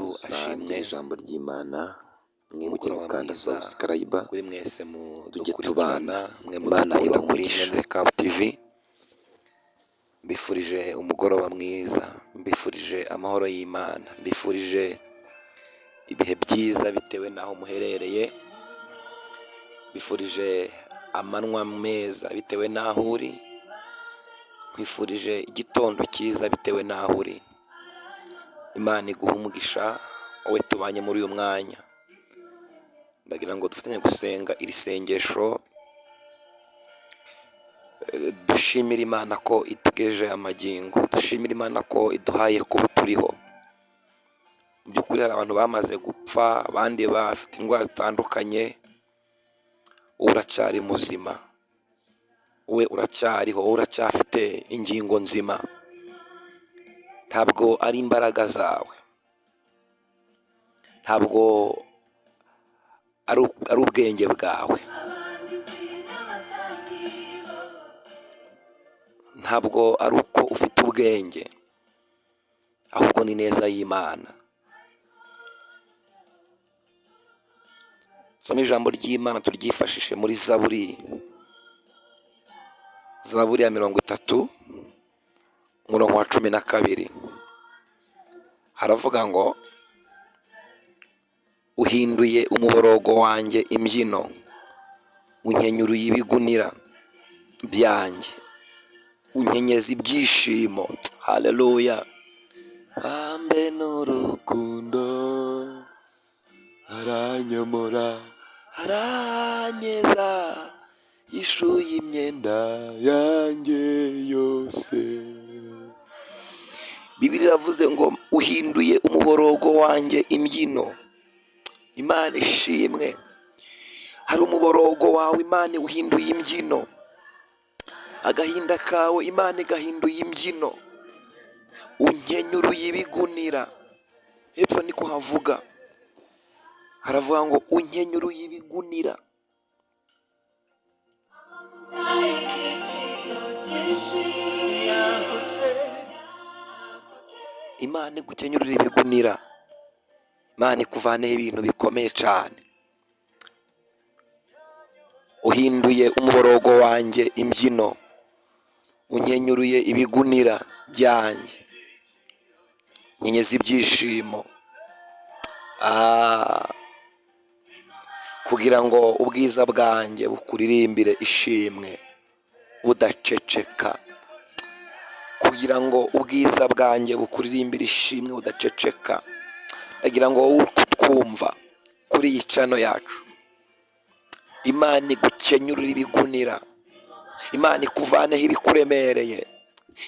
Yesu Dusangire ashimwe. ijambo ry'Imana, mwibuke Umugoroba gukanda mwiza subscribe, kuri mwese tujye mudukurikirana, tubana. mwe Imana mudukunda ibahe kuri umugisha. Nyandere Cup TV. Mbifurije umugoroba mwiza, mbifurije amahoro y'Imana, mbifurije ibihe byiza bitewe n'aho muherereye, mbifurije amanywa meza bitewe n'aho uri, nkwifurije igitondo cyiza bitewe n'aho uri. Imana iguhe umugisha wowe tubanye muri uyu mwanya. Ndagira ngo dufatanye gusenga iri sengesho, dushimire Imana ko itugejeje amagingo, dushimire Imana ko iduhaye kuba turiho. Mu by'ukuri hari abantu bamaze gupfa, abandi bafite indwara zitandukanye, wowe uracyari muzima, wowe uracyariho, wowe uracyafite ingingo nzima. Ntabwo ari imbaraga zawe, ntabwo ari ubwenge bwawe, ntabwo ari uko ufite ubwenge, ahubwo ni neza y'Imana. Soma ijambo ry'Imana turyifashishe muri Zaburi, Zaburi ya 30 umurongo wa 12, haravuga ngo uhinduye umuborogo wanjye imbyino, unkenyuruye ibigunira byanjye, unkenyeza ibyishimo. Haleluya. Bambe n'urukundo aranyomora, aranyeza, yishuye imyenda yanjye yose. Bibiliya iravuze ngo uhinduye umuborogo wanjye imbyino. Imana ishimwe. Hari umuborogo wawe Imana uhinduye imbyino, agahinda kawe Imana igahinduye imbyino, unkenyuruye ibigunira. Hepfo niko havuga, haravuga ngo unkenyuruye ibigunira. Imana igukenyurira ibigunira, Imana ikuvaneho ibintu bikomeye cyane. Uhinduye umuborogo wanjye imbyino, unkenyuruye ibigunira byanjye, nkenyeza ibyishimo. Kugira ngo ubwiza bwanjye bukuririmbire ishimwe budaceceka, kugira ngo ubwiza bwanjye bukuririmbire ishimwe budaceceka. Ndagira ngo wowe uri kutwumva kuri iyi cano yacu, Imana igukenyurire ibigunira, Imana ikuvaneho ibikuremereye,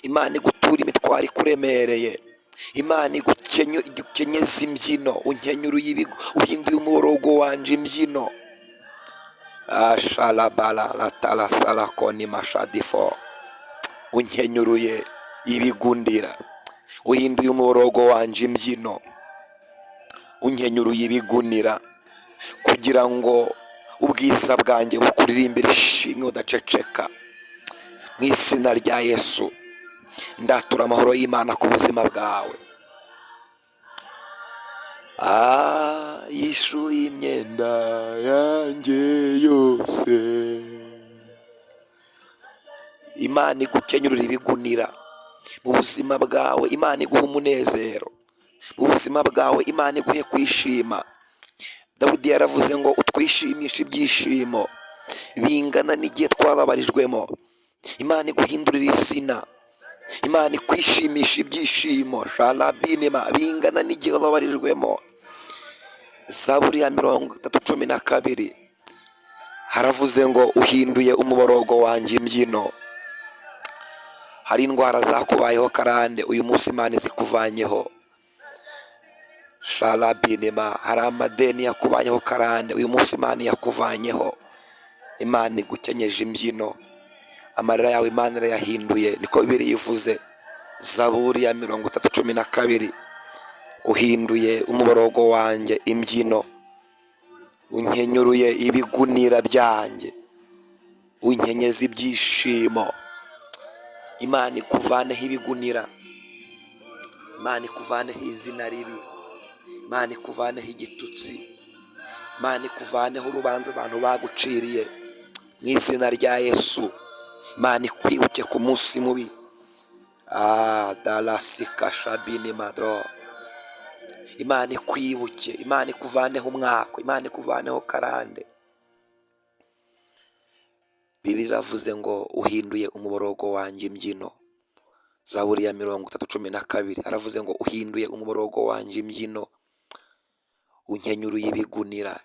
Imana iguture imitwaro ikuremereye, Imana igukenyeze imbyino, unkenyuruye ibigo, uhinduye umuborogo wanje imbyino. Asharabara latarasarakoni mashadifo, unkenyuruye ibigundira, uhinduye umuborogo wanje imbyino, unkenyuruye ibigunira, kugira ngo ubwiza bwanjye bukuririmbire ishimwe udaceceka. Mu izina rya Yesu ndatura amahoro y'Imana ku buzima bwawe. Yishuye imyenda yanjye yose. Imana igukenyurira ibigunira mu buzima bwawe, Imana iguhe umunezero mu buzima bwawe, Imana iguhe kwishima. Dawidi yaravuze ngo utwishimishe ibyishimo bingana n'igihe twababarijwemo. Imana iguhindurira izina, Imana ikwishimisha ibyishimo sharabinema bingana n'igihe wababarijwemo. Zaburi ya 30:12 haravuze ngo uhinduye umuborogo wanjye imbyino. Hari indwara zakubayeho karande, uyu munsi Imana izikuvanyeho. Sharabinema, hari amadeni yakubayeho karande, uyu munsi Imana yakuvanyeho. Imana igukenyeje imbyino, amarira yawe Imana irayahinduye, niko Bibiliya ivuze. Zaburi ya 30:12, uhinduye umuborogo wanjye imbyino, unkenyuruye ibigunira byanjye, unkenyeza ibyishimo. Imana ikuvaneho ibigunira, Imana ikuvaneho izina ribi, Imana ikuvaneho igitutsi, Imana ikuvaneho urubanza abantu baguciriye mu izina rya Yesu. Imana ikwibuke ku munsi mubi. Darasika shabini madro. Imana ikwibuke, Imana ikuvaneho umwaka, Imana ikuvaneho karande. Bibiliya iravuze ngo uhinduye umuborogo wanjye imbyino. Zaburi ya 30:12 aravuze ngo uhinduye umuborogo wanjye imbyino, unkenyuruye ibigunira.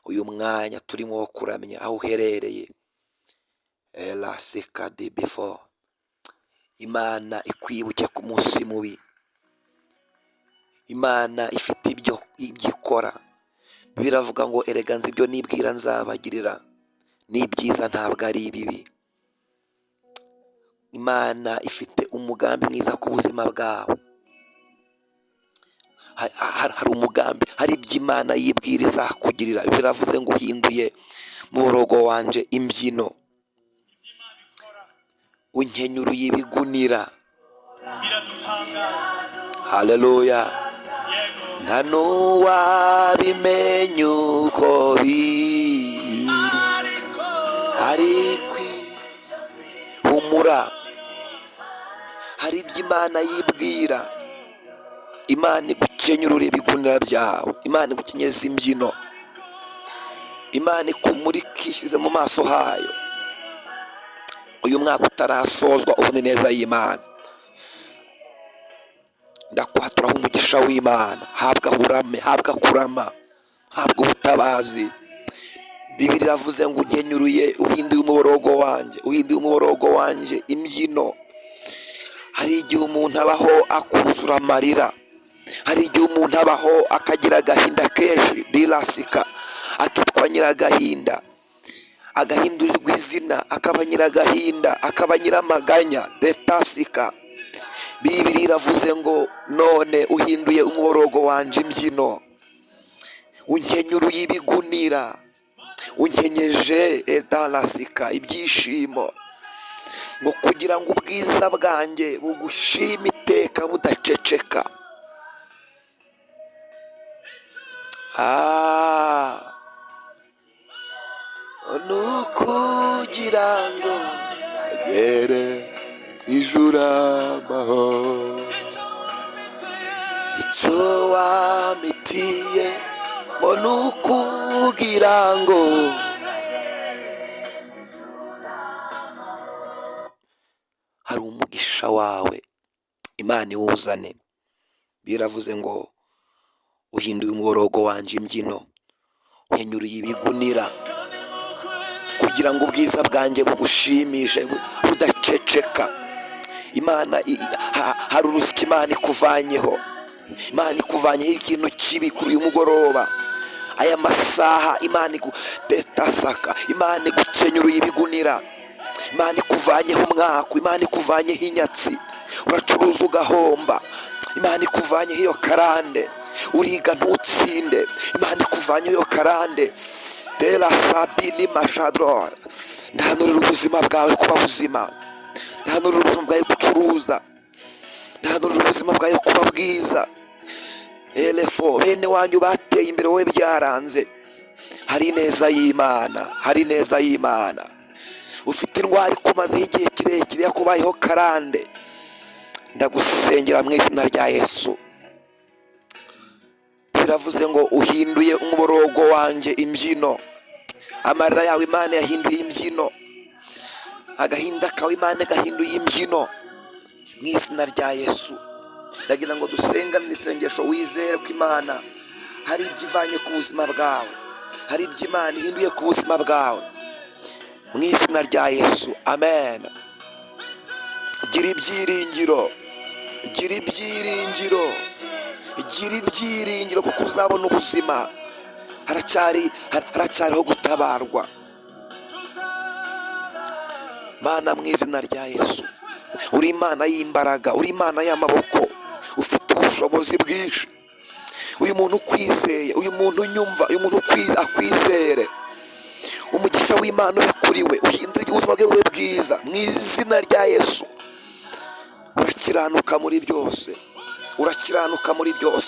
Uyu mwanya turimo wo kuramya aho uherereye, erasika di befo. Imana ikwibuke ku munsi mubi. Imana ifite ibyo ikora. Biravuga ngo erega nzi ibyo nibwira nzabagirira, ni ibyiza ntabwo ari ibibi. Imana ifite umugambi mwiza ku buzima bwawe. Hari umugambi, hari ibyo Imana yibwira izakugirira. Biravuze ngo uhinduye muborogo wanje imbyino, unkenyuruye ibigunira. Biradutangaza. Haleluya. Yego. Nta n'uwabimenya uko biri, ariko ariko humura, hari ibyo Imana yibwira. Imana igukenyurura ibigunira byawe, Imana igukenyeza imbyino, Imana ikumurikishirize mu maso hayo. Uyu mwaka utarasozwa ubone neza y'Imana. Ndakwatura umugisha w'Imana, habwa urame, habwa kurama, habwa ubutabazi. Bibiliya iravuze ngo unkenyuruye, uhinduye umuborogo wanjye, uhinduye umuborogo wanjye imbyino. Hari igihe umuntu abaho akuzura amarira, hari igihe umuntu abaho akagira agahinda kenshi, rirasika, akitwa nyiragahinda, agahindurirwa izina, akaba nyiragahinda, akaba nyiramaganya, detasika. Bibiliya iravuze ngo none uhinduye umuborogo wanje imbyino, unkenyuruye ibigunira, unkenyeje edarasika ibyishimo, ngo kugira ngo ubwiza bwanjye bugushime iteka budaceceka. Ni ukugira ngo agere ijuru amahoro. Icyo wamitiye ngo ni ukugira ngo hari umugisha wawe Imana iwuzane. Biravuze ngo uhinduye umuborogo wanje imbyino, nkenyuruye ibigunira, kugira ngo ubwiza bwanjye bugushimishe budaceceka. Imana hari urusyo Imana ikuvanyeho, Imana ikuvanyeho ikintu kibi kuri uyu mugoroba. Aya masaha Imana igutetasaka, Imana igukenyuruye ibigunira, Imana ikuvanyeho umwaku, Imana ikuvanyeho inyatsi, uracuruza ugahomba, Imana ikuvanyeho iyo karande, uriga ntutsinde, Imana ikuvanyeho iyo karande. Dera sabini mashadro. Ndahanurira ubuzima bwawe kuba buzima, ndahanurira ubuzima bwawe gucuruza, ndahanurira ubuzima bwawe kuba bwiza. Elefo bene wanyu bateye imbere, wowe byaranze. Hari ineza y'Imana, hari ineza y'Imana. Ufite indwara ikumazeho igihe kirekire, yakubayeho karande, ndagusengera mu izina rya Yesu. Biravuze ngo uhinduye umuborogo wanjye imbyino. Amarira yawe Imana yahinduye imbyino, agahinda kawe Imana gahinduye imbyino mu izina rya Yesu. Ndagira ngo dusengane isengesho, wizere ko Imana hari ibyo ivanye ku buzima bwawe, hari ibyo Imana ihinduye ku buzima bwawe mu izina rya Yesu. Amen. Gira ibyiringiro, gira ibyiringiro, gira ibyiringiro, kuko uzabona ubuzima. Haracyariho gutabarwa. Mana, mu izina rya Yesu, uri Imana y'imbaraga, uri Imana y'amaboko, ufite ubushobozi bwinshi. Uyu muntu ukwizeye, uyu muntu unyumva, uyu muntu akwizere, umugisha w'Imana ube kuri we, uhindure ubuzima bwe bube bwiza mu izina rya Yesu. Urakiranuka muri byose, urakiranuka muri byose.